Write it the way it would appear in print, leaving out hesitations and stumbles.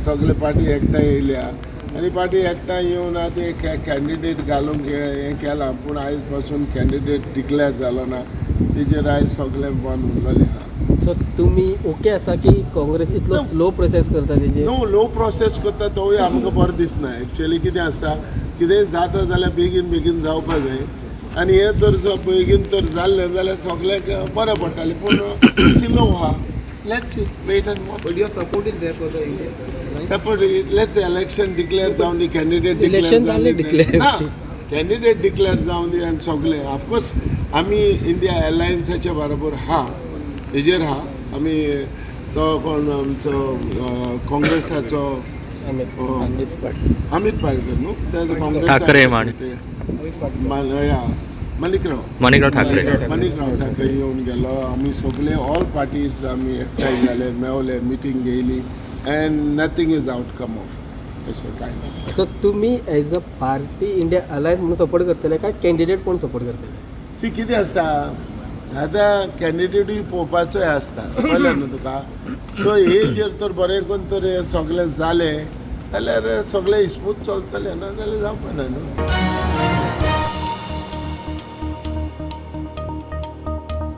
सगळे पार्टी एकठांय येयल्या आनी पार्टी एकठांय येवन आतां एक कॅन्डिडेट घालूंक हें केलां, पूण आयज पासून कॅन्डिडेट डिक्लेअर जालो ना. तेजेर आयज सगळें बंद उरलेलें आहा. सो तुमी ओके आसा की काँग्रेस इतलो No. Slow process करता तेजेर? न्हू, लो प्रोसेस करता तोवूय आमकां बरो दिसना. एक्चुअली कितें आसता, कितेंय जाता जाल्यार बेगीन बेगीन जावपा जाय आनी हें तर बेगीन तर जाल्लें जाल्यार सगळ्याक बरें पडटालें, पूण स्लो आहा. Let's wait and watch. But your support is there for the India alliance? Support, let's election declare जावन दी, कॅन्डिडेट Election जालें declare. Candidate declare जावन दी आनी सगळे. ऑफकोर्स आमी इंडिया अलायन्साच्या बरोबर हा, हेजेर हा आमी. तो कोण आमचो काँग्रेसाचो अमित हो. अमित पाटील. अमित पारकर न्हू, तेजो काँग्रेस ठाकरे मान. या मलिकराव. माणिकराव ठाकरे. मणिकराव ठाकरे येवन गेलो. आमी सगळे ऑल पार्टीज आमी एकठांय जाले, मेवले, मिटींग घेयली and nothing is outcome of अशें कांय ना. सो तुमी as a party India alliance म्हणून सपोर्ट करतले काय कॅन्डिडेट कोण सपोर्ट करतले? सी, कितें आसता, आतां कॅन्डिडेटूय पळोवपाचोय आसता, कळ्ळें न्हू तुका? सो हेजेर तर बरें करून तर हें सगळें जालें जाल्यार सगळें स्मूथ चलतलें, ना जाल्यार जावपा ना न्हू.